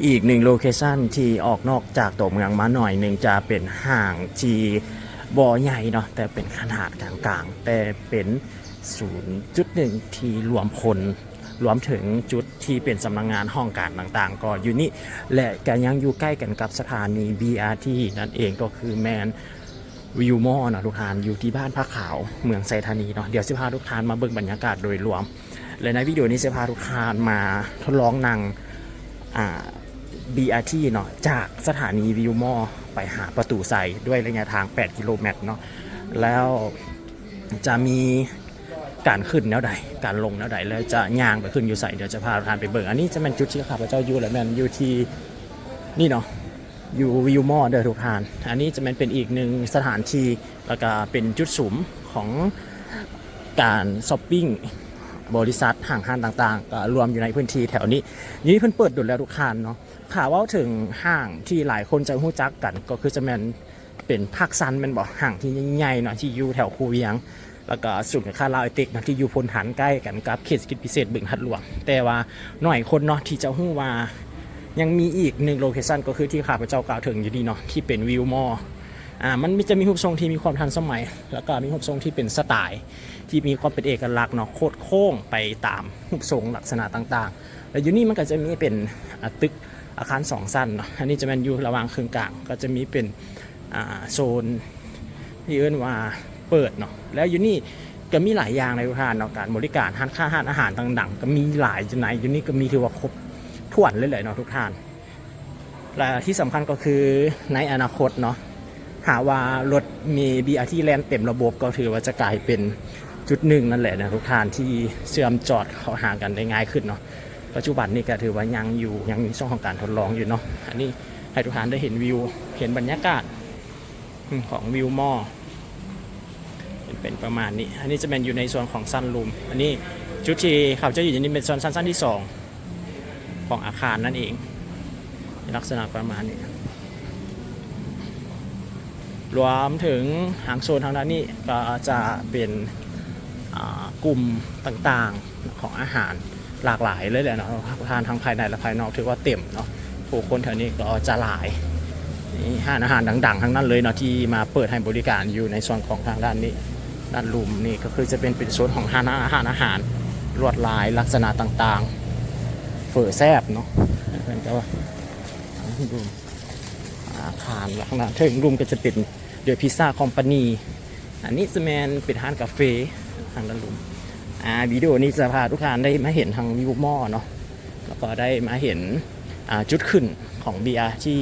ອີກໜຶ່ງໂລເຄຊັນທີ່ອອກນອກຈາກຕົວເມືອງມາໜ້ອຍໜຶ່ງ ຈະເປັນຫ້າງທີ່ບໍ່ໃຫຍ່ເນາະ ແຕ່ເປັນຂະໜາດກາງໆ ແຕ່ເປັນສູນຈຸດໜຶ່ງທີ່ລວມຄົນ ລວມເຖິງຈຸດທີ່ເປັນສຳນັກງານຫ້ອງການຕ່າງໆ ກໍຢູ່ນີ້ ແລະ ກໍຍັງຢູ່ໃກ້ກັນກັບສະຖານີ ບີ ອາ ທີ ນັ້ນເອງ ກໍຄືແມ່ນ ວິວມໍເນາະທຸກທ່ານ ຢູ່ທີ່ບ້ານຜາຂາວ ເມືອງໄຊທານີເນາະ. ດຽວຊິພາທຸກທ່ານມາເບິ່ງບັນຍາກາດໂດຍລວມ ແລະ ໃນວິດີໂອນີ້ຊິພາທຸກທ່ານມາທົດລອງນັ່ງ ອ່າ ບີ ອາ ທີ ເນາະ ຈາກສະຖານີວິວມໍໄປຫາປະຕູໄຊ ດ້ວຍໄລຍະທາງແປດກິໂລແມັດເນາະ ແລ້ວຈະມີການຂຶ້ນແນວໃດ ການລົງແນວໃດ ແລ້ວຈະຍ່າງໄປຂຶ້ນຢູ່ໃສ ດຽວຈະພາທຸກທ່ານໄປເບິ່ງ. ອັນນີ້ຈະແມ່ນຈຸດທີ່ຂ້າພະເຈົ້າຢູ່ ແລະ ແມ່ນຢູ່ທີ່ນີ້ເນາະ ຢູ່ວິວມໍເດີທຸກທ່ານ. ອັນນີ້ຈະແມ່ນເປັນອີກໜຶ່ງສະຖານທີ່ ແລ້ວກະເປັນຈຸດສຸມຂອງການຊັອບປິງ ບໍລິສັດ ຫ້າງຮ້ານຕ່າງໆ ກໍລວມຢູ່ໃນພື້ນທີ່ແຖວນີ້. ນີ້ເພິ່ນເປີດດົນແລ້ວທຸກທ່ານເນາະ. ຖ້າເວົ້າເຖິງຫ້າງທີ່ຫຼາຍຄົນຈະຮູ້ຈັກກັນ ກໍຄືຈະແມ່ນເປັນພາກຊັນແມ່ນບໍ່? ຫ້າງທີ່ໃຫຍ່ໆເນາະ ທີ່ຢູ່ແຖວຄູວຽງ ແລ້ວກໍສູນການຄ້າລາວໄອເຕັກເນາະ ທີ່ຢູ່ໂພນທັນ ໃກ້ກັນກັບເຂດເສດຖະກິດພິເສດບຶງທາດຫຼວງ. ແຕ່ວ່າໜ້ອຍຄົນເນາະທີ່ຈະຮູ້ວ່າຍັງມີອີກໜຶ່ງໂລເຄຊັນ ກໍຄືທີ່ຂ້າພະເຈົ້າກ່າວເຖິງຢູ່ນີ້ເນາະ ທີ່ເປັນວິວມໍ. ອ່າ ມັນມີ ຈະມີຮູບຊົງທີ່ມີຄວາມທັນສະໄໝ ແລ້ວກໍມີຮູບຊົງທີ່ເປັນສະໄຕລ໌ທີ່ມີຄວາມເປັນເອກະລັກເນາະ ຄົດໂຄ້ງໄປຕາມຮູບຊົງລັກສະນະຕ່າງໆ. ແລ້ວຢູ່ນີ້ມັນກໍຈະມີເປັນ ອ່າ ຕຶກອາຄານສອງຊັ້ນເນາະ. ອັນນີ້ຈະແມ່ນຢູ່ລະຫວ່າງເຄິ່ງກາງ ກໍຈະມີເປັນ ອ່າ ໂຊນທີ່ເອີ້ນວ່າເປີດເນາະ. ແລ້ວຢູ່ນີ້ກໍມີຫຼາຍຢ່າງໃນທຸກທ່ານເນາະ ການບໍລິການ ຮ້ານຄ້າ ຮ້ານອາຫານຕ່າງໆ ກໍມີຫຼາຍຢູ່ໃນ ຢູ່ນີ້ກໍມີ ຖືວ່າຄົບຖ້ວນເລີຍແຫຼະເນາະທຸກທ່ານ. ແລະທີ່ສຳຄັນກໍຄືໃນອະນາຄົດເນາະ ຫາກວ່າລົດເມ ບີ ອາ ທີ ແລ່ນເຕັມລະບົບ ກໍຖືວ່າຈະກາຍເປັນຈຸດໜຶ່ງນັ້ນແຫຼະນະທຸກທ່ານ ທີ່ເຊື່ອມຈອດເຂົ້າຫາກັນໄດ້ງ່າຍຂຶ້ນເນາະ. ປັດຈຸບັນນີ້ກໍຖືວ່າຍັງຢູ່ ຍັງຢູ່ໃນຊ່ວງຂອງການທົດລອງຢູ່ເນາະ. ອັນນີ້ໃຫ້ທຸກທ່ານໄດ້ເຫັນວິວ ເຫັນບັນຍາກາດ ອືມ ຂອງວິວມໍ ເປັນປະມານນີ້. ອັນນີ້ຈະແມ່ນຢູ່ໃນສ່ວນຂອງຊັນຣູມ ອັນນີ້ຈຸດທີ່ເຂົາເຈົ້າຢູ່ນີ້ເປັນສ່ວນຊັ້ນ ຊັ້ນທີສອງຂອງອາຄານນັ້ນເອງ ລັກສະນະປະມານນີ້. ລວມເຖິງທາງໂຊນທາງດ້ານນີ້ກໍຈະເປັນ ອ່າ ກຸ່ມຕ່າງໆຂອງອາຫານ ຫຼາກຫຼາຍເລີຍແຫຼະເນາະ ທ່ານ ທັງພາຍໃນ ແລະ ພາຍນອກ ຖືວ່າເຕັມເນາະ. ຜູ້ຄົນແຖວນີ້ກໍຈະຫຼາຍ ມີຮ້ານອາຫານດັງໆທັງນັ້ນເລີຍເນາະ ທີ່ມາເປີດໃຫ້ບໍລິການຢູ່ໃນສ່ວນຂອງທາງດ້ານນີ້. ດ້ານລຸ່ມນີ້ກໍຄືຈະເປັນ ເປັນໂຊນຂອງຮ້ານອາ ຮ້ານອາຫານ ລວດລາຍລັກສະນະຕ່າງໆ ເຝີແຊບເນາະ. ເພິ່ນກໍວ່າ ອາຄານຫຼັງນະ ເທິງລຸ່ມກໍຈະເປັນ ເດີ ພິຊຊາ ຄອມພານີ. ອັນນີ້ຈະແມ່ນເປັນຮ້ານກາເຟທາງດ້ານລຸ່ມ. ອ່າ ວິດີໂອນີ້ຈະພາທຸກທ່ານໄດ້ມາເຫັນທາງວິວມໍເນາະ ແລ້ວກໍໄດ້ມາເຫັນ ອ່າ ຈຸດຂຶ້ນຂອງ ບີ ອາ ທີ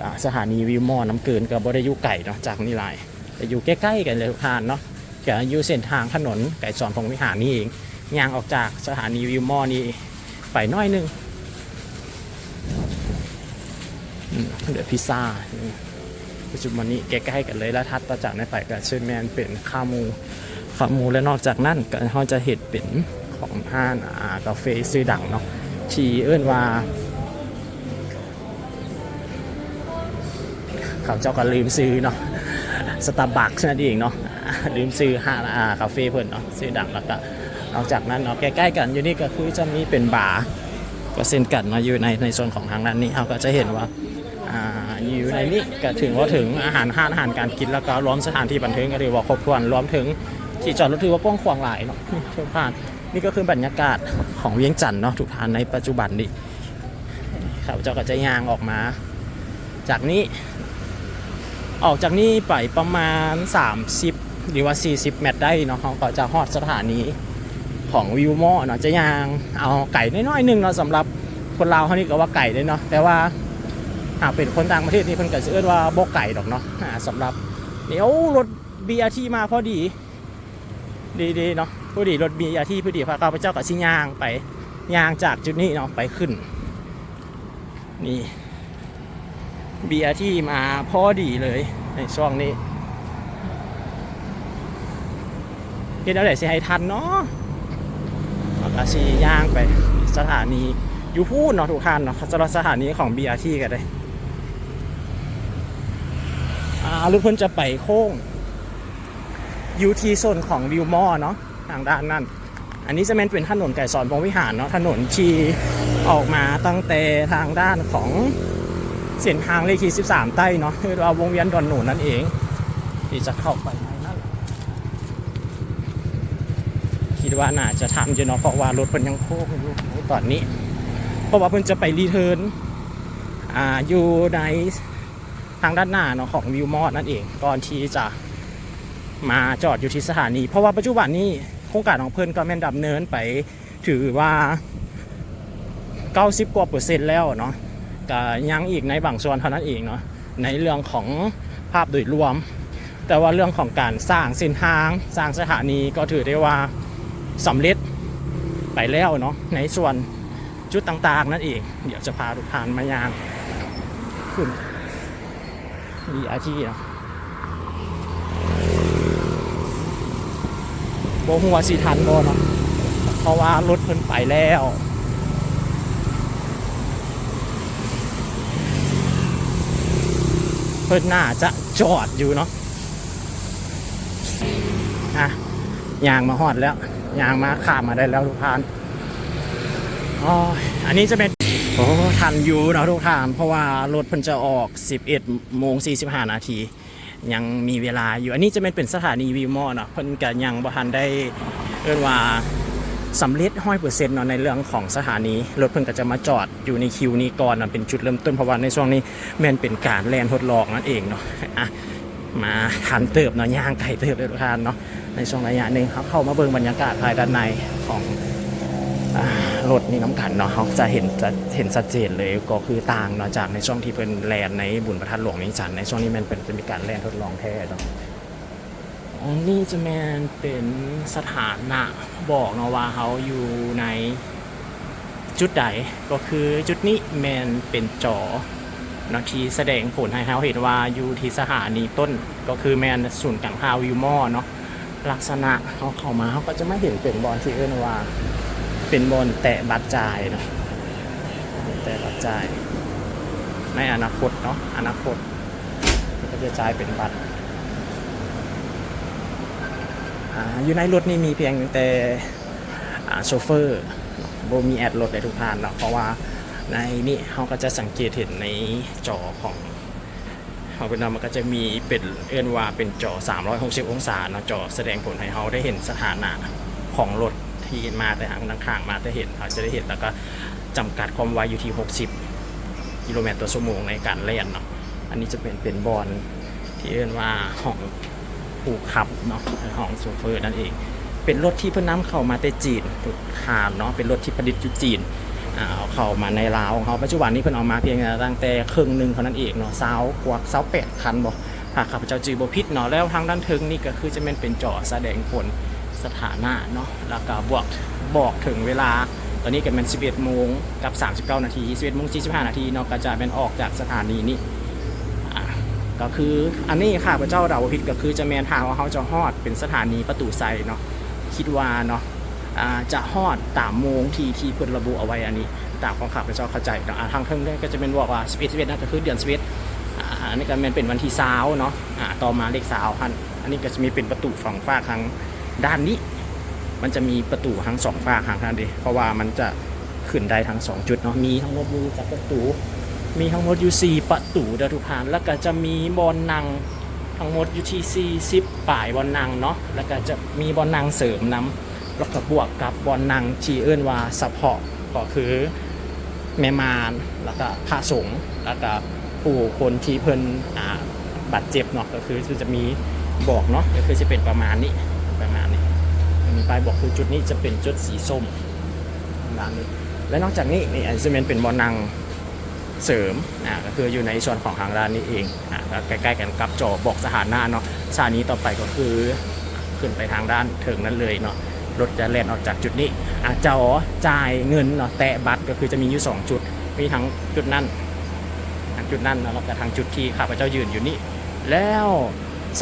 ອ່າ ສະຖານີວິວມໍນ້ຳເກີນ ກໍບໍ່ໄດ້ຢູ່ໄກເນາະຈາກນີ້ຫຼາຍ ແຕ່ຢູ່ໃກ້ໆກັນເລີຍທຸກທ່ານເນາະ. ກໍຢູ່ເສັ້ນທາງຖະໜົນໄກສອນພົມວິຫານນີ້ເອງ ຍ່າງອອກຈາກສະຖານີວິວມໍນີ້ໄປໜ້ອຍໜຶ່ງ. ອືມ ເດີ ພິຊຊາ ປັດຈຸບັນນີ້ໃກ້ໆກັນເລີຍ ແລະ ຖັດຕໍ່ຈາກນັ້ນໄປກໍຊິແມ່ນເປັນຂາໝູ ຂາໝູ ແລະ ນອກຈາກນັ້ນກໍເຮົາຈະເຫັນເປັນຂອງຮ້ານ ອ່າ ກາເຟຊື່ດັງເນາະ ທີ່ເອີ້ນວ່າ ເຂົາເຈົ້າກໍລືມຊື່ເນາະ Starbucks ນັ້ນເອງເນາະ ລືມຊື່ຮ້ານ ອ່າ ກາເຟເພິ່ນເນາະ ຊື່ດັງ. ແລ້ວກໍນອກຈາກນັ້ນເນາະ ໃກ້ໆກັນຢູ່ນີ້ກໍຄືຈະມີເປັນບາ ກໍເຊັ່ນກັນເນາະ ຢູ່ໃນ ໃນສ່ວນຂອງທາງດ້ານນີ້ ເຮົາກໍຈະເຫັນວ່າ ອ່າ ຢູ່ໃນນີ້ກໍຖືວ່າເຖິງອາຫານ ຮ້ານອາຫານການກິນ ແລ້ວກໍລວມສະຖານທີ່ບັນເທີງ ກໍຖືວ່າຄົບຖ້ວນ ລວມເຖິງທີ່ຈອດລົດ ຖືວ່າກວ້າງຂວາງຫຼາຍເນາະ ທຸກທ່ານ. ນີ້ກໍຄືບັນຍາກາດຂອງວຽງຈັນເນາະ ທຸກທ່ານ ໃນປັດຈຸບັນນີ້. ຂ້າພະເຈົ້າກໍຈະຍ່າງອອກມາຈາກນີ້ ອອກຈາກນີ້ໄປປະມານສາມສິບ ຫຼືວ່າສີ່ສິບແມັດໄດ້ເນາະ ເຮົາກໍຈະຮອດສະຖານີຂອງວິວມໍເນາະ. ຈະຍ່າງເອົາໄກໜ້ອຍໆໜຶ່ງເນາະ ສຳລັບຄົນລາວເຮົານີ້ກໍວ່າໄກເດ້ເນາະ ແຕ່ວ່າຫາກເປັນຄົນຕ່າງປະເທດນີ້ ເພິ່ນກໍຊິເອີ້ນວ່າບໍ່ໄກດອກເນາະ. ອ່າ ສຳລັບນີ້ ໂອ້ ລົດ ບີ ອາ ທີ ມາພໍດີ ດີໆເນາະ ພໍດີລົດບີອາທີພໍດີ ຂ້າພະເຈົ້າກໍຊິຍ່າງໄປ ຍ່າງຈາກຈຸດນີ້ເນາະ ໄປຂຶ້ນ ນີ້ ບີອາທີມາພໍດີເລີຍໃນຊ່ວງນີ້ ເຮັດແນວໃດຊິໃຫ້ທັນເນາະ ເຮົາກໍຊິຍ່າງໄປສະຖານີຢູ່ພຸ້ນເນາະ ທຸກທ່ານເນາະ ສະຖານີຂອງບີອາທີກໍໄດ້ ອ່າ ຫຼືເພິ່ນຈະໄປໂຄ້ງ ຢູ່ທີ່ໂຊນຂອງວິວມໍເນາະ ທາງດ້ານນັ້ນ. ອັນນີ້ຈະແມ່ນເປັນຖະໜົນໄກສອນພົມວິຫານເນາະ ຖະໜົນທີ່ ອອກມາຕັ້ງແຕ່ທາງດ້ານຂອງເສັ້ນທາງເລກທີສິບສາມໃຕ້ເນາະ ຫຼືວ່າວົງວຽນດອນໂໜນນັ້ນເອງ ທີ່ຈະເຂົ້າໄປໃນນັ້ນ ຄິດວ່າໜ້າຈະທັນຢູ່ເນາະ ເພາະວ່າລົດເພິ່ນຍັງໂຄ້ງຢູ່ໃນຕອນນີ້ ເພາະວ່າເພິ່ນຈະໄປຣີເທີນ ອ່າ ຢູ່ໃນທາງດ້ານໜ້າເນາະ ຂອງວິວມອດນັ້ນເອງ ກ່ອນທີ່ຈະມາຈອດຢູ່ທີ່ສະຖານີ ເພາະວ່າປັດຈຸບັນນີ້ໂຄງການຂອງເພິ່ນກໍແມ່ນດຳເນີນໄປ ຖືວ່າເກົ້າສິບກວ່າເປີເຊັນແລ້ວເນາະ ກະຍັງອີກໃນບາງສ່ວນເທົ່ານັ້ນເອງເນາະ ໃນເລື່ອງຂອງພາບໂດຍລວມ ແຕ່ວ່າເລື່ອງຂອງການສ້າງເສັ້ນທາງ ສ້າງສະຖານີ ກໍຖືໄດ້ວ່າສຳເລັດໄປແລ້ວເນາະ ໃນສ່ວນຈຸດຕ່າງໆນັ້ນເອງ. ດຽວຈະພາທຸກທ່ານມາຍ່າງຂຶ້ນ ວີໄອພີເນາະ ບໍ່ຮູ້ວ່າຊິທັນບໍ່ເນາະ ເພາະວ່າລົດເພິ່ນໄປແລ້ວ ເພິ່ນໜ້າຈະຈອດຢູ່ເນາະ ອ່ະ ຍ່າງມາຮອດແລ້ວ ຍ່າງມາຂ້າມມາໄດ້ແລ້ວທຸກທ່ານ. ອໍ ອັນນີ້ຈະເປັນ ໂອ້ ທັນຢູ່ເນາະທຸກທ່ານ ເພາະວ່າລົດເພິ່ນຈະອອກສິບເອັດໂມງສີ່ສິບຫ້ານາທີ ຍັງມີເວລາຢູ່. ອັນນີ້ຈະແມ່ນເປັນສະຖານີວິວມອດເນາະ ເພິ່ນກະຍັງບໍ່ທັນໄດ້ ເອີ້ນວ່າສຳເລັດຮ້ອຍເປີເຊັນເນາະ ໃນເລື່ອງຂອງສະຖານີ ລົດເພິ່ນກະຈະມາຈອດຢູ່ໃນຄິວນີ້ກ່ອນເນາະ ເປັນຈຸດເລີ່ມຕົ້ນ ເພາະວ່າໃນຊ່ວງນີ້ແມ່ນເປັນການແລ່ນທົດລອງນັ້ນເອງເນາະ. ອ່ະ ມາທັນເຕີບເນາະ ຍ່າງໄກເຕີບເລີຍທຸກທ່ານເນາະ. ໃນຊ່ວງໄລຍະໜຶ່ງ ເຮົາເຂົ້າມາເບິ່ງບັນຍາກາດພາຍດ້ານໃນຂອງ ອ່າ ລົດນີ້ນຳກັນເນາະ ເຮົາຈະເຫັນ ຈະເຫັນຊັດເຈນເລີຍ ກໍຄືຕ່າງເນາະ ຈາກໃນຊ່ວງທີ່ເພິ່ນແລ່ນໃນບຸນພະທາດຫຼວງວຽງຈັນ. ໃນຊ່ວງນີ້ແມ່ນເພິ່ນຈະມີການແລ່ນທົດລອງແທ້ເນາະ. ອັນນີ້ຈະແມ່ນເປັນສະຖານະບອກເນາະວ່າເຮົາຢູ່ໃນ ຈຸດໃດ ກໍຄືຈຸດນີ້ແມ່ນເປັນຈໍເນາະ ທີ່ສະແດງຜົນໃຫ້ເຮົາເຫັນວ່າຢູ່ທີ່ສະຖານີຕົ້ນ ກໍຄືແມ່ນສູນກາງທ່າວິວມໍເນາະ. ລັກສະນະເຮົາເຂົ້າມາ ເຮົາກໍຈະມາເຫັນເປັນບ່ອນທີ່ເອີ້ນວ່າເປັນບ່ອນແຕະບັດຈ່າຍເນາະ ແຕະບັດຈ່າຍໃນອະນາຄົດເນາະ ອະນາຄົດເຂົາກໍຈະຈ່າຍເປັນບັດ. ອ່າ ຢູ່ໃນລົດນີ້ມີພຽງແຕ່ ອ່າ ໂຊເຟີ ບໍ່ມີແອັດລົດໃດທຸກທ່ານເນາະ ເພາະວ່າໃນນີ້ເຮົາກໍຈະສັງເກດເຫັນໃນຈໍຂອງເຮົາເປັນວ່າ ມັນກໍຈະມີເປັນ ເອີ້ນວ່າເປັນຈໍສາມຮ້ອຍຫົກສິບອົງສາເນາະ ຈໍສະແດງຜົນໃຫ້ເຮົາໄດ້ເຫັນສະຖານະຂອງລົດທີ່ມາແຕ່ທາງດ້ານຂ້າງ ມາແຕ່ເຫັນ ເຮົາຈະໄດ້ເຫັນ ແລ້ວກໍຈຳກັດຄວາມໄວຢູ່ທີ່ຫົກສິບກິໂລແມັດຕໍ່ຊົ່ວໂມງໃນການແລ່ນເນາະ. ອັນນີ້ຈະເປັນ ເປັນບ່ອນທີ່ເອີ້ນວ່າຫ້ອງ ຜູ້ຂັບເນາະ ຫ້ອງໂຊເຟີນັ້ນເອງ ເປັນລົດທີ່ເພິ່ນນຳເຂົ້າມາແຕ່ຈີນທຸກທ່ານເນາະ ເປັນລົດທີ່ຜະລິດຢູ່ຈີນ ອ່າ ເອົາເຂົ້າມາໃນລາວຂອງເຮົາ. ປັດຈຸບັນນີ້ເພິ່ນເອົາມາພຽງຕັ້ງແຕ່ເຄິ່ງໜຶ່ງເທົ່ານັ້ນເອງເນາະ ຊາວກວ່າ ຊາວແປດຄັນບໍ ຖ້າຂ້າພະເຈົ້າຈື່ບໍ່ຜິດເນາະ. ແລ້ວທາງດ້ານເທິງນີ້ກໍຄືຈະແມ່ນເປັນຈໍສະແດງຜົນສະຖານະເນາະ ແລ້ວກໍບອກ ບອກເຖິງເວລາ ຕອນນີ້ກໍແມ່ນສິບເອັດໂມງກັບສາມສິບເກົ້ານາທີ ສິບເອັດໂມງສີ່ສິບຫ້ານາທີເນາະ ກໍຈະແມ່ນອອກຈາກສະຖານີນີ້ ອ່າ ກໍຄືອັນນີ້ຂ້າພະເຈົ້າເດົາບໍ່ຜິດ ກໍຄືຈະແມ່ນຖ້າວ່າເຮົາຈະຮອດເປັນສະຖານີປະຕູໄຊເນາະ ຄິດວ່າເນາະ ອ່າ ຈະຮອດຕາມໂມງທີ່ ທີ່ເພິ່ນລະບຸເອົາໄວ້ ອັນນີ້ຕາມຂອງຂ້າພະເຈົ້າເຂົ້າໃຈເນາະ. ອ່າ ທາງເທິງເດ້ກໍຈະແມ່ນບອກວ່າສິບເອັດ ສິບເອັດນັ້ນກໍຄືເດືອນສິບເອັດ ອ່າ ອັນນີ້ກໍແມ່ນເປັນວັນທີຊາວເນາະ ອ່າ ຕໍ່ມາເລກຊາວຫັ້ນ. ອັນນີ້ກໍຈະມີເປັນປະຕູສອງຟາກທາງດ້ານນີ້ ມັນຈະມີປະຕູທັງສອງຟາກທາງດ້ານເດ ເພາະວ່າມັນຈະ ຂຶ້ນໄດ້ທັງສອງຈຸດເນາະ ມີທັງໝົດຢູ່ຈັກປະຕູ ມີທັງໝົດຢູ່ສີ່ປະຕູເດີທຸກທ່ານ. ແລ້ວກໍຈະມີບ່ອນນັ່ງທັງໝົດຢູ່ທີ່ສີ່ສິບປາຍບ່ອນນັ່ງເນາະ ແລ້ວກໍຈະມີບ່ອນນັ່ງເສີມນຳ ແລ້ວກໍບວກກັບບ່ອນນັ່ງທີ່ເອີ້ນວ່າສະເພາະ ກໍຄືແມ່ມ່ານ ແລ້ວກໍພະສົງ ແລ້ວກໍຜູ້ຄົນທີ່ເພິ່ນ ອ່າ ບາດເຈັບເນາະ ກໍຄືຈະມີບອກເນາະ ກໍຄືຈະເປັນປະມານນີ້ ປະມານນີ້ ມີປ້າຍບອກ ຄືຈຸດນີ້ຈະເປັນຈຸດສີສົ້ມ ປະມານນີ້. ແລະ ນອກຈາກນີ້ ນີ້ອາດຈະແມ່ນເປັນບ່ອນນັ່ງເສີມ ອ່າ ກໍຄືຢູ່ໃນສ່ວນຂອງທາງດ້ານນີ້ເອງ ອ່າ ກໍໃກ້ໆກັນກັບຈໍບອກສະຖານະເນາະ. ສະຖານີຕໍ່ໄປກໍຄືຂຶ້ນໄປທາງດ້ານເທິງນັ້ນເລີຍເນາະ ລົດຈະແລ່ນອອກຈາກຈຸດນີ້ ອ່າ ຈໍຈ່າຍເງິນເນາະ ແຕະບັດ ກໍຄືຈະມີຢູ່ສອງຈຸດ ມີທັງຈຸດນັ້ນ ທັງຈຸດນັ້ນເນາະ ແລ້ວກໍທາງຈຸດທີ່ຂ້າພະເຈົ້າຢືນຢູ່ນີ້ ແລ້ວ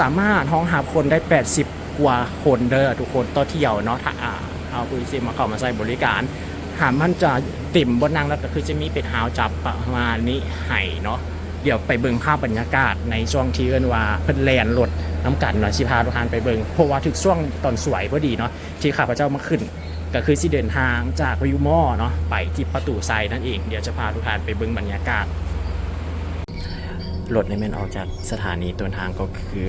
ສາມາດຮອງຮັບຄົນໄດ້ແປດສິບ ກວ່າຄົນເດີທຸກຄົນ ຕໍ່ຖ້ຽວເນາະ ຖ້າ ອ່າ ເຮົາຄືຊິມາເຂົ້າມາໃຊ້ບໍລິການ ຖ້າມັນຈະເຕັມບ່ອນນັ່ງແລ້ວ ກໍຄືຈະມີເປັນຮາວຈັບປະມານນີ້ໃຫ້ເນາະ. ດຽວໄປເບິ່ງພາບບັນຍາກາດໃນຊ່ວງທີ່ເອີ້ນວ່າເພິ່ນແລ່ນລົດນຳກັນເນາະ ຊິພາທຸກທ່ານໄປເບິ່ງ ເພາະວ່າຖືກຊ່ວງຕອນສວຍພໍດີເນາະ ທີ່ຂ້າພະເຈົ້າມາຂຶ້ນ ກໍຄືຊິເດີນທາງຈາກວິວມໍເນາະ ໄປທີ່ປະຕູໄຊນັ້ນເອງ. ດຽວຈະພາທຸກທ່ານໄປເບິ່ງບັນຍາກາດ. ລົດນີ້ແມ່ນອອກຈາກສະຖານີຕົ້ນທາງ ກໍຄື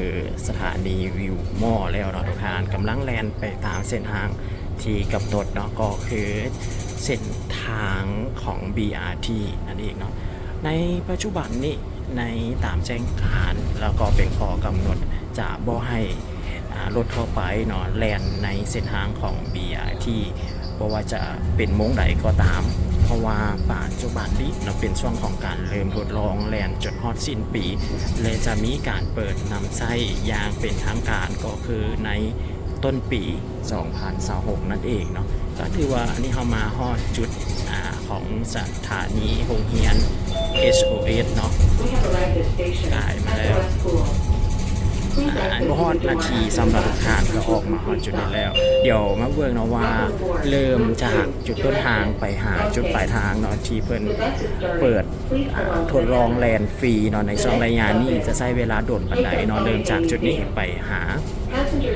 ສະຖານີວິວມໍແລ້ວເນາະທຸກທ່ານ, ກຳລັງແລ່ນໄປຕາມເສັ້ນທາງທີ່ກຳນົດເນາະ ກໍຄືເສັ້ນທາງຂອງ BRT ນັ້ນເອງເນາະ. ໃນປັດຈຸບັນນີ້ ໃນຕາມແຈ້ງການ ແລ້ວກໍເປັນຂໍ້ກຳນົດ ຈະບໍ່ໃຫ້ ອາ ລົດທົ່ວໄປເນາະ ແລ່ນໃນເສັ້ນທາງຂອງ BRT ບໍ່ວ່າຈະເປັນໂມງໃດກໍຕາມ, ເພາະວ່າປັດຈຸບັນນີ້ເນາະ ເປັນຊ່ວງຂອງການເລີ່ມທົດລອງແລ່ນຈົນຮອດສິ້ນປີ ແລະ ຈະມີການເປີດນຳໃຊ້ຢ່າງເປັນທາງການ ກໍຄືໃນຕົ້ນປີ ສອງພັນຊາວຫົກນັ້ນເອງເນາະ. ກໍຖືວ່າອັນນີ້ເຮົາມາຮອດຈຸດ ອາ ຂອງສະຖານີໂຮງຮຽນ SOS ເນາະ ກາຍມາແລ້ວ ອາ ບໍ່ຮອດນາທີ ສຳລັບທາງເພື່ອອອກມາຮອດຈຸດນີ້ແລ້ວ. ດຽວມາເບິ່ງເນາະວ່າ ເລີ່ມຈາກຈຸດຕົ້ນທາງໄປຫາຈຸດປາຍທາງເນາະ ທີ່ເພິ່ນເປີດ ອາ ທົດລອງແລ່ນຟຣີເນາະ ໃນຊ່ວງໄລຍະນີ້ຈະໃຊ້ເວລາດົນປານໃດເນາະ. ເລີ່ມຈາກຈຸດນີ້ໄປຫາ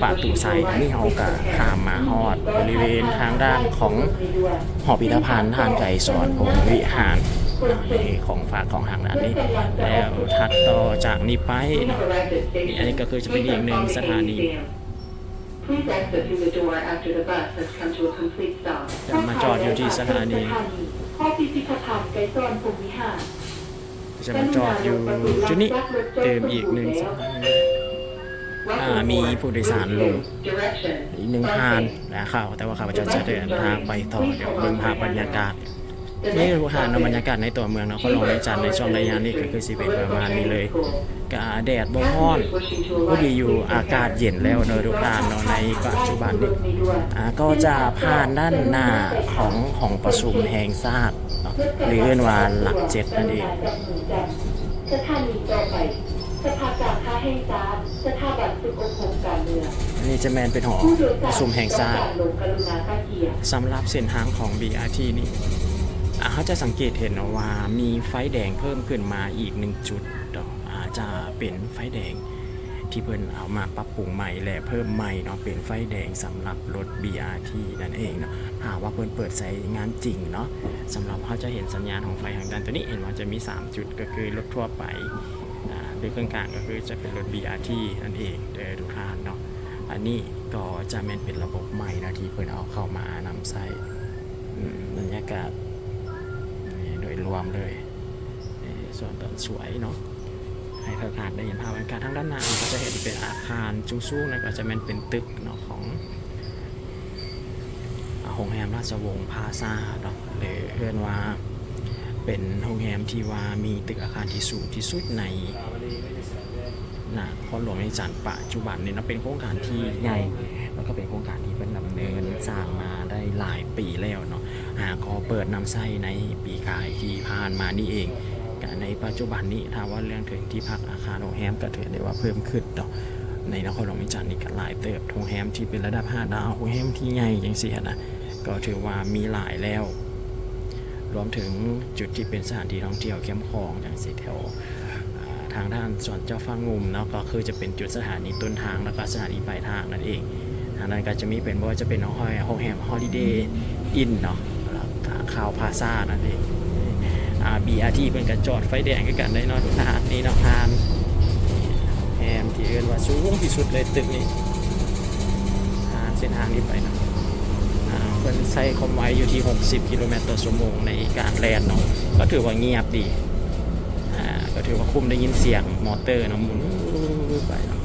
ປະຕູໄຊ ອັນນີ້ເຮົາກະຂ້າມມາຮອດບໍລິເວນທາງດ້ານຂອງຫໍພິພິທະພັນທ່ານໄກສອນພົມວິຫານ ໃນຂອງຝາກຂອງທາງດ້ານນີ້ ແລ້ວຖັດຕໍ່ຈາກນີ້ໄປເນາະ ອັນນີ້ກໍຄືຈະເປັນອີກໜຶ່ງສະຖານີ. Please exit through the door after the bus has come to a complete stop. ຈະມາຈອດຢູ່ທີ່ສະຖານີ ຫໍພິພິທະພັນໄກສອນພົມວິຫານ ຈະມາຈອດຢູ່ຈຸດນີ້ຕື່ມອີກໜຶ່ງສະຖານີ. ອາ ມີຜູ້ໂດຍສານລົງອີກໜຶ່ງທ່ານ ແຕ່ວ່າຂ້າພະເຈົ້າຈະເດີນທາງໄປຕໍ່. ດຽວເບິ່ງພາບບັນຍາກາດ. ນີ້ທຸກທ່ານເນາະ ບັນຍາກາດໃນຕົວເມືອງນະຄອນຫຼວງວຽງຈັນໃນຊ່ວງໄລຍະນີ້ກໍຄືຊິເປັນປະມານນີ້ເລີຍ. ກະແດດບໍ່ຮ້ອນ ພໍດີຢູ່ ອາກາດເຢັນແລ້ວເນາະທຸກທ່ານເນາະ. ໃນປັດຈຸບັນນີ້ ອາ ກໍຈະຜ່ານດ້ານໜ້າຂອງຫ້ອງປະຊຸມແຫ່ງຊາດເນາະ ຫຼືເອີ້ນວ່າຫຼັກເຈັດນັ້ນເອງ. ສະຖານີຕໍ່ໄປ ສະພາກາຄ້າແຫ່ງຊາດ ສະຖາບັນຝຶກອົບຮົມການເມືອງ. ອັນນີ້ຈະແມ່ນເປັນຫໍປະຊຸມແຫ່ງຊາດ. ສຳລັບເສັ້ນທາງຂອງ BRT ນີ້ ອາ ເຮົາຈະສັງເກດເຫັນເນາະວ່າມີໄຟແດງເພີ່ມຂຶ້ນມາອີກໜຶ່ງຈຸດເນາະ. ອາ ຈະເປັນໄຟແດງທີ່ເພິ່ນເອົາມາປັບປຸງໃໝ່ ແລະ ເພີ່ມໃໝ່ເນາະ ເປັນໄຟແດງສຳລັບລົດ BRT ນັ້ນເອງເນາະ. ຖ້າຫາກວ່າເພິ່ນເປີດໃຊ້ງານຈິງເນາະ ສຳລັບເຮົາຈະເຫັນສັນຍານຂອງໄຟທາງດ້ານຕົວນີ້ ເຫັນວ່າຈະມີສາມຈຸດ ກໍຄືລົດທົ່ວໄປ ອາ ໂດຍເຄິ່ງກາງກໍຄືຈະເປັນລົດ BRT ນັ້ນເອງເດີທຸກທ່ານເນາະ. ອັນນີ້ກໍຈະແມ່ນເປັນລະບົບໃໝ່ເນາະ ທີ່ເພິ່ນເອົາເຂົ້າມານຳໃຊ້. ອາ ບັນຍາກາດໂດຍລວມເລີຍ ເອີ ສ່ວນຕອນສວຍເນາະ ໃຫ້ທ່ານໄດ້ເຫັນພາບບັນຍາກາດ. ທາງດ້ານໜ້າເຮົາກໍຈະເຫັນເປັນອາຄານສູງໆ ແລ້ວກໍຈະແມ່ນເປັນຕຶກເນາະ ຂອງ ອາ ໂຮງແຮມລາຊະວົງພາຊາເນາະ ຫຼືເອີ້ນວ່າເປັນໂຮງແຮມທີ່ວ່າມີຕຶກອາຄານທີ່ສູງທີ່ສຸດໃນນະຄອນຫຼວງວຽງຈັນປັດຈຸບັນນີ້ເນາະ. ເປັນໂຄງການທີ່ໃຫຍ່ ແລ້ວກໍເປັນໂຄງການທີ່ເພິ່ນດຳເນີນສ້າງມາໄດ້ຫຼາຍປີແລ້ວເນາະ ຫາກໍເປີດນຳໃຊ້ໃນປີກາຍທີ່ຜ່ານມານີ້ເອງ. ກະໃນປັດຈຸບັນນີ້ ຖ້າເວົ້າເລື່ອງເຖິງທີ່ພັກອາຄານໂຮງແຮມ ກະຖືໄດ້ວ່າເພີ່ມຂຶ້ນເນາະ ໃນນະຄອນຫຼວງວຽງຈັນນີ້ກະຫຼາຍເຕີບ. ໂຮງແຮມທີ່ເປັນລະດັບຫ້າດາວ ໂຮງແຮມທີ່ໃຫຍ່ຈັ່ງຊີ້ຫັ້ນນະ ກໍຖືວ່າມີຫຼາຍແລ້ວ. ລວມເຖິງຈຸດທີ່ເປັນສະຖານທີ່ທ່ອງທ່ຽວແຄມຂອງຈັ່ງຊີ້ ແຖວ ອາ ທາງດ້ານສວນເຈົ້າຟ້າງຸ່ມເນາະ ກໍຄືຈະເປັນຈຸດສະຖານີຕົ້ນທາງ ແລ້ວກໍສະຖານີປາຍທາງນັ້ນເອງ. ທາງນັ້ນກໍຈະມີເປັນ ບໍ່ວ່າຈະເປັນໂຮງແຮມ ໂຮງແຮມ Holiday Inn ເນາະ ແລ້ວກໍ Crowne Plaza ນັ້ນເອງ. ອາ BRT ເພິ່ນກໍຈອດໄຟແດງຄືກັນເດ້ເນາະ ທາງນີ້ເນາະ ຜ່ານໂຮງແຮມທີ່ເອີ້ນວ່າສູງທີ່ສຸດເລີຍ ຕຶກນີ້ ຜ່ານເສັ້ນທາງນີ້ໄປເນາະ. ອາ ເພິ່ນໃຊ້ຄວາມໄວຢູ່ທີ່ຫົກສິບກິໂລແມັດຕໍ່ຊົ່ວໂມງໃນການແລ່ນເນາະ ກໍຖືວ່າງຽບດີ. ອາ ກໍຖືວ່າຄຸ້ມ ໄດ້ຍິນສຽງມໍເຕີເນາະ ໝູນໄປເນາະ.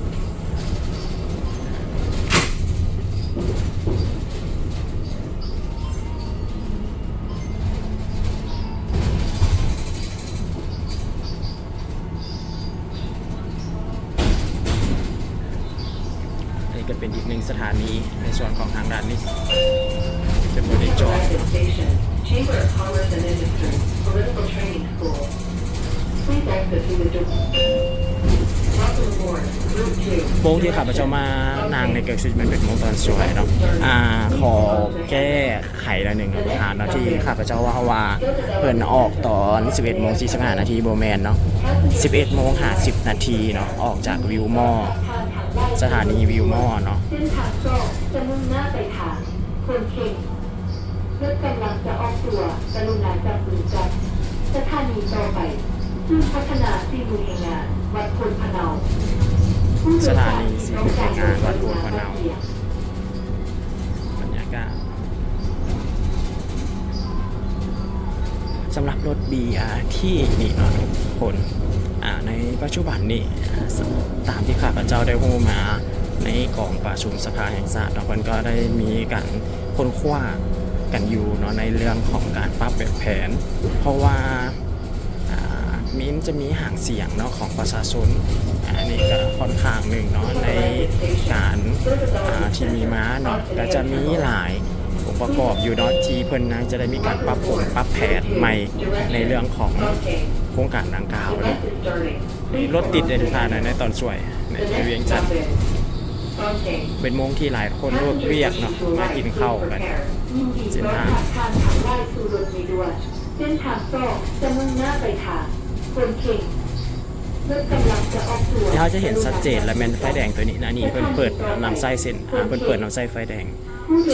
ອັນນີ້ກໍເປັນອີກໜຶ່ງສະຖານີໃນສ່ວນຂອງທາງດ້ານນີ້ ຈະບໍ່ໄດ້ຈອດ. Station, Chamber of Commerce and Industry, Political Training School. Please exit through the door. Welcome aboard, Route two. ໂມງທີ່ຂ້າພະເຈົ້າມານັ່ງໃນເກີກຊິແມ່ນເປັນໂມງຕອນສວຍເນາະ. ອາ ຂໍແກ້ໄຂໜ້ອຍໜຶ່ງເນາະ ປະທານເນາະ ທີ່ຂ້າພະເຈົ້າເວົ້າວ່າເພິ່ນອອກຕອນສິບເອັດໂມງສີ່ສິບຫ້ານາທີ ບໍ່ແມ່ນເນາະ ສິບເອັດໂມງຫ້າສິບນາທີເນາະ ອອກຈາກວິວມໍ ສະຖານີວິວມໍເນາະ. ເສັ້ນທາງສອງຈະມຸ່ງໜ້າໄປທາງໂພນເຄັງ. รถกำลังจะออกตัว กรุณาจับมือกัน สถานีต่อไป ศูนย์พัฒนาฝีมือแรงงาน วัดโพนพะเนา ผู้โดยสารที่ต้องการลงกรุณาสังเกต ສະຖານີສີພູແຮງງານວັດໂພນພະເນົາ. ບັນຍາກາດສຳລັບລົດບີອາທີນີ້ເນາະທຸກຄົນ ອາ ໃນປັດຈຸບັນນີ້ ອາ ຕາມທີ່ຂ້າພະເຈົ້າໄດ້ຮູ້ມາ ໃນກອງປະຊຸມສະພາແຫ່ງຊາດເນາະ ເພິ່ນກໍໄດ້ມີການຄົ້ນຄວ້າກັນຢູ່ເນາະ ໃນເລື່ອງຂອງການປັບແປງແຜນ ເພາະວ່າ ອາ ມີ ຈະມີຫາງສຽງເນາະ ຂອງປະຊາຊົນ ອາ ອັນນີ້ກໍຂ້ອນຂ້າງໜຶ່ງເນາະ ໃນການ ອາ ທີ່ມີມາເນາະ ກໍຈະມີຫຼາຍອົງປະກອບຢູ່ເນາະ ທີ່ເພິ່ນຍັງຈະໄດ້ມີການປັບປຸງປັບແຜນໃໝ່ ໃນເລື່ອງຂອງໂຄງການດັ່ງກ່າວເນາະ. ລົດຕິດເດທຸກທ່ານ ໃນຕອນຊ່ວຍ ໃນວຽງຈັນ ເປັນໂມງທີ່ຫຼາຍຄົນເລີກວຽກເນາະ ມາກິນເຂົ້າກັນ ເສັ້ນທາງ ເສັ້ນທາງສອງຈະມຸ່ງໜ້າໄປທາງໂພນເຄັງ ລົດກຳລັງຈະອອກຕົວ ທີ່ເຮົາຈະເຫັນຊັດເຈນ ແລະ ແມ່ນໄຟແດງຕົວນີ້ນະ ນີ້ເພິ່ນເປີດນຳໃຊ້ເສັ້ນ ເພິ່ນເປີດນຳໃຊ້ໄຟແດງ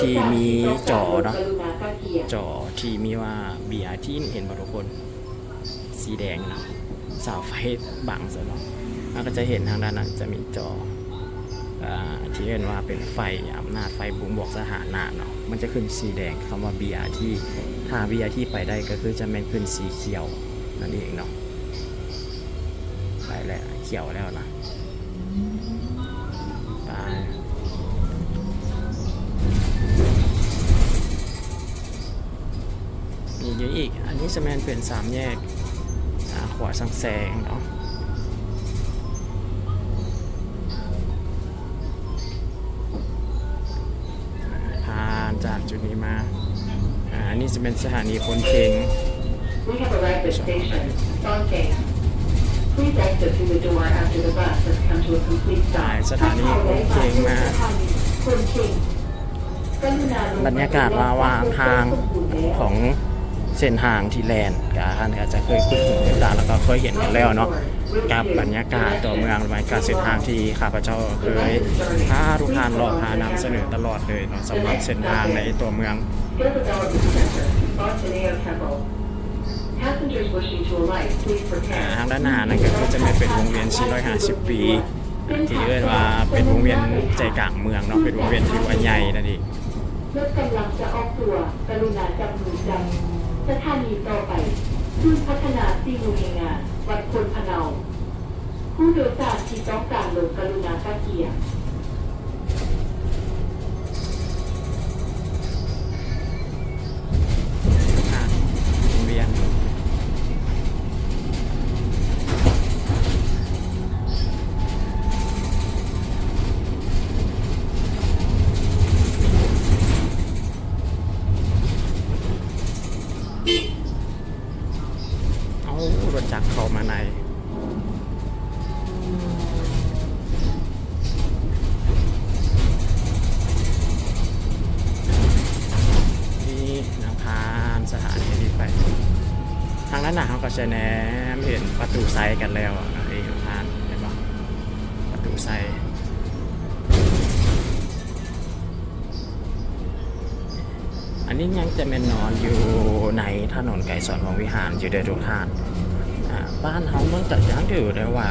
ທີ່ມີຈໍເນາະ ຈໍທີ່ມີວ່າບີອາທີ ນີ້ເຫັນບໍ່ທຸກຄົນ? ສີແດງເນາະ ສາວໄຟບັງຊັ້ນເນາະ ເຮົາກໍຈະເຫັນທາງດ້ານນັ້ນຈະມີຈໍ ອາ ທີ່ເອີ້ນວ່າເປັນໄຟອຳນາດ ໄຟບົ່ງບອກສະຖານະເນາະ ມັນຈະຂຶ້ນສີແດງ ຄຳວ່າບີອາທີ ຖ້າບີອາທີໄປໄດ້ກໍຄືຈະແມ່ນຂຶ້ນສີຂຽວນັ້ນເອງເນາະ ໄປແລ້ວ ຂຽວແລ້ວນະ ໄປ. ມີຢູ່ອີກ ອັນນີ້ຈະແມ່ນເປັນສາມແຍກ ອາ ຂົວສັງແສງເນາະ ຜ່ານຈາກຈຸດນີ້ມາ ອາ ອັນນີ້ຈະແມ່ນສະຖານີໂພນເຄັງ We have arrived at station Songkheng. Please exit through the door after the bus has come to a complete stop. ສະຖານີໂພນເຄັງມາ ສະຖານີໂພນເຄັງ ບັນຍາກາດລະຫວ່າງທາງຂອງເສັ້ນທາງທີ່ແລ່ນ ກະທ່ານອາດຈະເຄີຍຄຸ້ນຫູກັນແລ້ວ ແລ້ວກໍເຄີຍເຫັນກັນແລ້ວເນາະ ກັບບັນຍາກາດຕົວເມືອງ ບັນຍາກາດເສັ້ນທາງທີ່ຂ້າພະເຈົ້າເຄີຍພາທຸກທ່ານເລາະ ພານຳສະເໜີຕະຫຼອດເລີຍເນາະ ສຳລັບເສັ້ນທາງໃນຕົວເມືອງ. Gill Development Center, Spontaneous Temple. Passengers wishing to alight, please prepare. ທາງດ້ານໜ້ານັ້ນກໍຄືຈະແມ່ນເປັນວົງວຽນສີ່ຮ້ອຍຫ້າສິບປີ ທີ່ເອີ້ນວ່າເປັນວົງວຽນໃຈກາງເມືອງເນາະ ເປັນວົງວຽນທີ່ວ່າໃຫຍ່ນັ້ນເອງ. รถกำลังจะออกตัว กรุณาจับมือกัน สถานีต่อไป ศูนย์พัฒนาฝีมือแรงงาน วัดโพนพะเนา ผู้โดยสารที่ต้องการลงกรุณาสังเกต ເອົາ ລົດຈັກເຂົ້າມາໃນ ນີ້ນາງຜ່ານສະຖານີນີ້ໄປ ທາງດ້ານໜ້າເຮົາກໍຈະແນມເຫັນປະຕູໄຊກັນແລ້ວນະ ເອີ ຜ່ານ ເຫັນບໍ່? ປະຕູໄຊ. ອັນນີ້ຍັງຈະແມ່ນນອນຢູ່ໃນຖະໜົນໄກສອນວົງວິຫານຢູ່ເດີທຸກທ່ານ. ອາ ບ້ານເຮົາມັນກະຍັງຖືໄດ້ວ່າ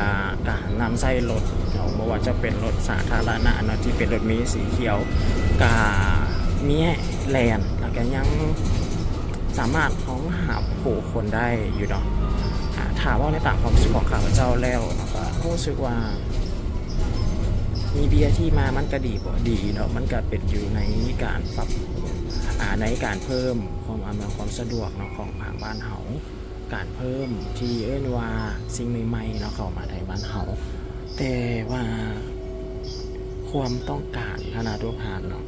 ການນຳໃຊ້ລົດເນາະ ບໍ່ວ່າຈະເປັນລົດສາທາລະນະເນາະ ທີ່ເປັນລົດເມສີຂຽວ ກະມີແລ່ນ ແລ້ວກະຍັງສາມາດຮອງຮັບຜູ້ຄົນໄດ້ຢູ່ເນາະ. ອາ ຖ້າເວົ້າໃນຕາມຄວາມຮູ້ສຶກຂອງຂ້າພະເຈົ້າແລ້ວເນາະ ກະຮູ້ສຶກວ່າ ມີບີອາທີມາ ມັນກະດີບໍ່ດີເນາະ ມັນກະເປັນຢູ່ໃນການປັບ ອາ ໃນການເພີ່ມຄວາມອຳນວຍຄວາມສະດວກເນາະ ຂອງທາງບ້ານເຮົາ ການເພີ່ມທີ່ເອີ້ນວ່າສິ່ງໃໝ່ໆເນາະ ເຂົ້າມາໃນບ້ານເຮົາ ແຕ່ວ່າຄວາມຕ້ອງການຫັ້ນນະ ທຸກທ່ານເນາະ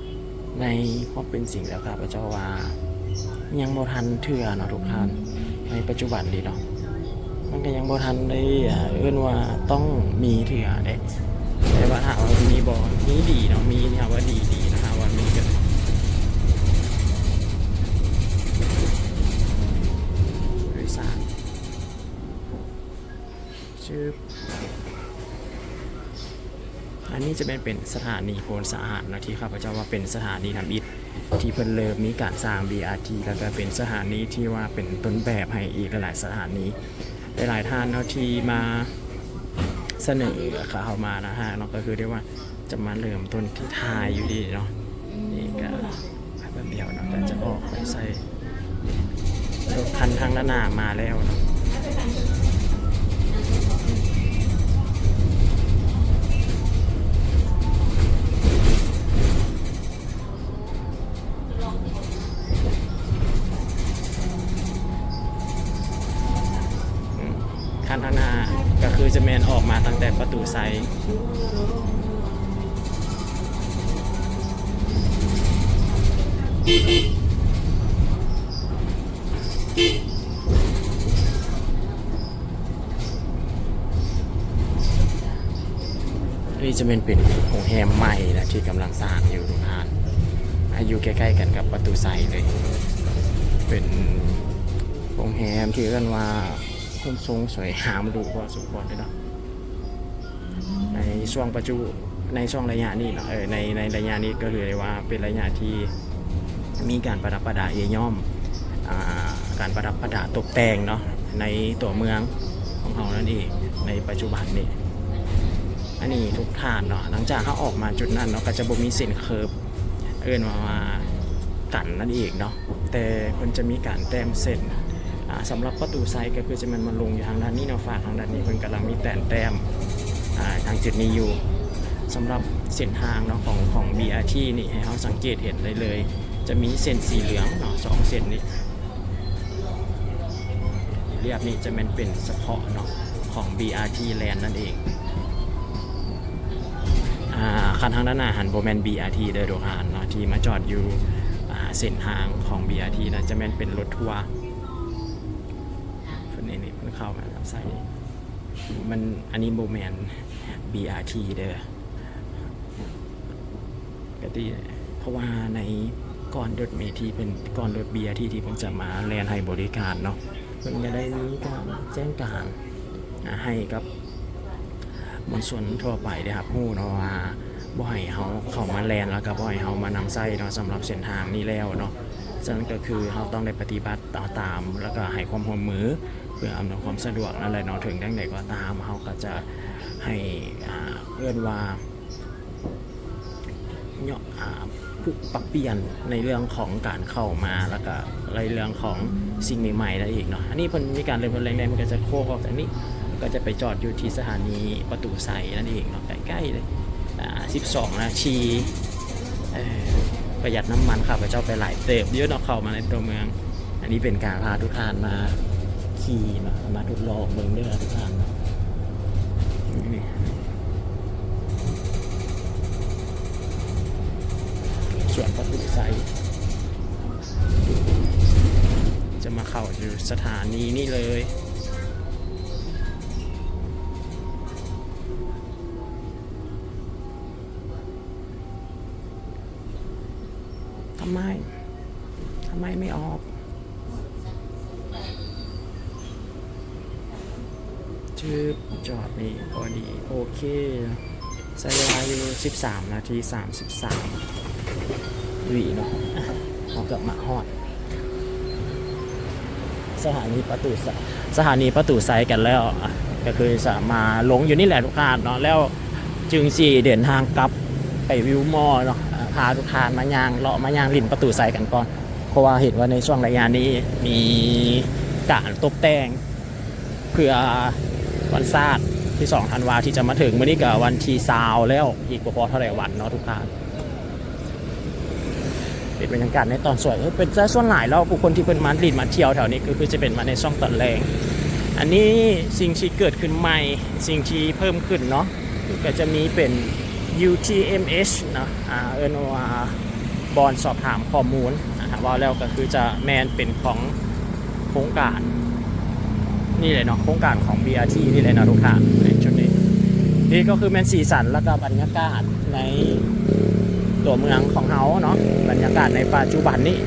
ໃນຄວາມເປັນຈິງແລ້ວ ຂ້າພະເຈົ້າວ່າຍັງບໍ່ທັນເທື່ອເນາະທຸກທ່ານ ໃນປັດຈຸບັນນີ້ເນາະ ມັນກໍຍັງບໍ່ທັນໄດ້ ເອີ້ນວ່າຕ້ອງມີເທື່ອເດ້. ແຕ່ວ່າຖາມວ່າມີບໍ່? ມີດີເນາະ ມີ ຖາມວ່າດີ ດີ ຖ້າວ່າມີກໍໂດຍສານ ຊຶບ. ອັນນີ້ຈະແມ່ນເປັນສະຖານີໂພນສະອາດເນາະ ທີ່ຂ້າພະເຈົ້າວ່າເປັນສະຖານີທຳອິດ ທີ່ເພິ່ນເລີ່ມມີການສ້າງ BRT ແລ້ວກໍເປັນສະຖານີທີ່ວ່າເປັນຕົ້ນແບບໃຫ້ອີກຫຼາຍໆສະຖານີ ຫຼາຍໆທ່ານເນາະທີ່ມາສະເໜີເຂົ້າມານະຮະເນາະ ກໍຄືໄດ້ວ່າຈະມາເລີ່ມຕົ້ນທີ່ທ້າຍຢູ່ນີ້ເນາະ. ນີ້ກໍແປັບດຽວເນາະ ກໍຈະອອກໄປໃສ່ ລົດຄັນທາງດ້ານໜ້າມາແລ້ວເນາະ. ຄັນທາງໜ້າກໍຄືຈະແມ່ນອອກມາຕັ້ງແຕ່ປະຕູໄຊ. ນີ້ຈະແມ່ນເປັນໂຮງແຮມໃໝ່ນະ ທີ່ກຳລັງສ້າງຢູ່ທຸກທ່ານ ອາ ຢູ່ໃກ້ໆກັນກັບປະຕູໄຊເລີຍ. ເປັນໂຮງແຮມທີ່ເອີ້ນວ່າ ຄົນຊົງສວຍງາມຫຼູພໍສົມຄວນເລີຍເນາະ. ໃນຊ່ວງປັດຈຸ ໃນຊ່ວງໄລຍະນີ້ເນາະ ເອີ ໃນ ໃນໄລຍະນີ້ກໍຖືໄດ້ວ່າເປັນໄລຍະທີ່ມີການປະດັບປະດາເອື້ອຍຍ້ອມ ອ່າ ການປະດັບປະດາຕົກແຕ່ງເນາະ ໃນຕົວເມືອງຂອງເຮົານັ້ນເອງໃນປັດຈຸບັນນີ້. ອັນນີ້ທຸກທ່ານເນາະ ຫຼັງຈາກເຮົາອອກມາຈຸດນັ້ນເນາະ ກໍຈະບໍ່ມີເສັ້ນເຄີບ ເອີ້ນວ່າ ວ່າກັນນັ້ນເອງເນາະ ແຕ່ເພິ່ນຈະມີການແຕ້ມເສັ້ນ ອ່າ ສຳລັບປະຕູໄຊກໍຄືຈະແມ່ນມາລົງຢູ່ທາງດ້ານນີ້ເນາະ ຝາກທາງດ້ານນີ້ເພິ່ນກຳລັງມີແຕ່ນແຕ້ມ ອ່າ ທາງຈຸດນີ້ຢູ່. ສຳລັບເສັ້ນທາງເນາະ ຂອງ ຂອງ BRT ນີ້ໃຫ້ເຮົາສັງເກດເຫັນໄດ້ເລີຍ ຈະມີເສັ້ນສີເຫຼືອງເນາະ ສອງເສັ້ນນີ້ ລຽບນີ້ຈະແມ່ນເປັນສະເພາະເນາະ ຂອງ BRT ແລ່ນນັ້ນເອງ. ອ່າ ຄັນທາງດ້ານໜ້າຫັ້ນບໍ່ແມ່ນ BRT ເດີ ໂດຍຫານເນາະ ທີ່ມາຈອດຢູ່ ອ່າ ເສັ້ນທາງຂອງ BRT ນະ ຈະແມ່ນເປັນລົດທົວ. ເພິ່ນນີ້ ນີ້ເພິ່ນເຂົ້າມາໃສ່ ມັນ ອັນນີ້ບໍ່ແມ່ນ BRT ເດີ. ກະຕິ ເພາະວ່າໃນກ່ອນລົດເມທີ່ເພິ່ນ ກ່ອນລົດ BRT ທີ່ເພິ່ນຈະມາແລ່ນໃຫ້ບໍລິການເນາະ ເພິ່ນກະໄດ້ມີການແຈ້ງການ ອາ ໃຫ້ກັບມວນຊົນທົ່ວໄປໄດ້ຮັບຮູ້ເນາະວ່າ ບໍ່ໃຫ້ເຮົາເຂົ້າມາແລ່ນ ແລ້ວກະບໍ່ໃຫ້ເຮົາມານຳໃຊ້ເນາະ ສຳລັບເສັ້ນທາງນີ້ແລ້ວເນາະ. ສະນັ້ນກະຄືເຮົາຕ້ອງໄດ້ປະຕິບັດຕາມ ແລ້ວກະໃຫ້ຄວາມຮ່ວມມື ເພື່ອອຳນວຍຄວາມສະດວກນັ້ນແຫຼະເນາະ. ເຖິງຈັ່ງໃດກໍຕາມ ເຮົາກໍຈະໃຫ້ ອ່າ ເອີ້ນວ່າ ເນາະ ອ່າ ປຸກປັບປ່ຽນໃນເລື່ອງຂອງການເຂົ້າມາ ແລ້ວກະໃນເລື່ອງຂອງສິ່ງໃໝ່ໆນັ້ນອີກເນາະ. ອັນນີ້ເພິ່ນມີການເລີ່ມຕົ້ນແລງແດ່ ມັນກໍຈະໂຄ້ງອອກຈາກນີ້ ກໍຈະໄປຈອດຢູ່ທີ່ສະຖານີປະຕູໄຊນັ້ນເອງເນາະ ໃກ້ໆເລີຍ ອ່າ ສິບສອງນາທີ. ເອີ ປະຢັດນ້ຳມັນ ຂ້າພະເຈົ້າໄປຫຼາຍເຕີບຢູ່ເນາະ ເຂົ້າມາໃນຕົວເມືອງ. ອັນນີ້ເປັນການພາທຸກທ່ານມາຂີ່ເນາະ ມາທົດລອງເບິ່ງເດີທຸກທ່ານ. ນີ້ ສວນປະຕູໄຊ ຈະມາເຂົ້າຢູ່ສະຖານີນີ້ເລີຍ. ทำไม ทำไมไม่ออก จึ๊บ จอดนี่พอดี โอเค ໃຊ້ເວລາຢູ່ສິບສາມນາທີສາມສິບສາມວິເນາະ. ອ່ະ ເຮົາກໍມາຮອດ ສະຖານີປະຕູໄຊ ສະຖານີປະຕູໄຊກັນແລ້ວ ກໍຄືຈະມາລົງຢູ່ນີ້ແຫຼະທຸກທ່ານເນາະ ແລ້ວຈຶ່ງຊິເດີນທາງກັບໄປວິວມໍເນາະ ພາທຸກທ່ານມາຍ່າງເລາະ ມາຍ່າງຫຼິ້ນປະຕູໄຊກັນກ່ອນ ເພາະວ່າເຫັນວ່າໃນຊ່ວງໄລຍະນີ້ມີການຕົບແຕ່ງ ເພື່ອວັນຊາດທີສອງທັນວາທີ່ຈະມາເຖິງ. ມື້ນີ້ກໍວັນທີຊາວແລ້ວ ອີກບໍ່ພໍເທົ່າໃດວັນເນາະທຸກທ່ານ. ເປັນບັນຍາກາດໃນຕອນສວຍ ເອີ ເປັນ ສ່ວນຫຼາຍແລ້ວຜູ້ຄົນທີ່ເພິ່ນມາຫຼິ້ນມາທ່ຽວແຖວນີ້ ກໍຄືຈະເປັນມາໃນຊ່ວງຕອນແລງ. ອັນນີ້ສິ່ງທີ່ເກີດຂຶ້ນໃໝ່ ສິ່ງທີ່ເພີ່ມຂຶ້ນເນາະ ກໍຈະມີເປັນ UTMH ເນາະ ອ່າ ເອີ້ນວ່າບ່ອນສອບຖາມຂໍ້ມູນ ອ່າ ເວົ້າແລ້ວກໍຄືຈະແມ່ນເປັນຂອງໂຄງການນີ້ແຫຼະເນາະ ໂຄງການຂອງ BRT ນີ້ແຫຼະເນາະທຸກທ່ານ. ໃນຈຸດນີ້ ນີ້ກໍຄືແມ່ນສີສັນ ແລ້ວກໍບັນຍາກາດໃນຕົວເມືອງຂອງເຮົາເນາະ ບັນຍາກາດໃນປັດຈຸບັນນີ້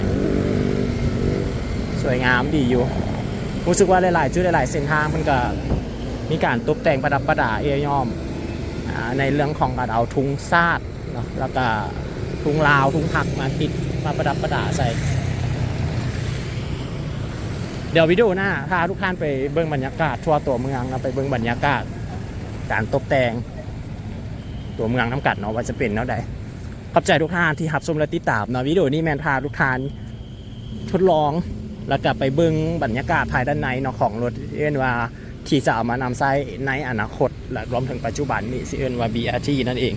ສວຍງາມດີຢູ່. ຮູ້ສຶກວ່າຫຼາຍໆຈຸດ ຫຼາຍໆເສັ້ນທາງ ເພິ່ນກໍມີການຕົບແຕ່ງປະດັບປະດາເອື້ອຍຍ້ອມ ອ່າ ໃນເລື່ອງຂອງການເອົາທຸງຊາດເນາະ ແລ້ວກໍທຸງລາວ ທຸງພັກມາຕິດ ມາປະດັບປະດາໃສ່. ດຽວວິດີໂອໜ້າພາທຸກທ່ານໄປເບິ່ງບັນຍາກາດທົ່ວຕົວເມືອງເນາະ ໄປເບິ່ງບັນຍາກາດການຕົກແຕ່ງຕົວເມືອງນຳກັນເນາະ ວ່າຈະເປັນແນວໃດ. ຂອບໃຈທຸກທ່ານທີ່ຮັບຊົມ ແລະ ຕິດຕາມເນາະ. ວິດີໂອນີ້ແມ່ນພາທຸກທ່ານທົດລອງ ແລ້ວກະໄປເບິ່ງບັນຍາກາດພາຍດ້ານໃນເນາະ ຂອງລົດ ເອີ້ນວ່າ ທີ່ຈະເອົາມານຳໃຊ້ໃນອະນາຄົດ ແລະ ລວມເຖິງປັດຈຸບັນນີ້ ຊິເອີ້ນວ່າ ບີອາທີ ນັ້ນເອງ.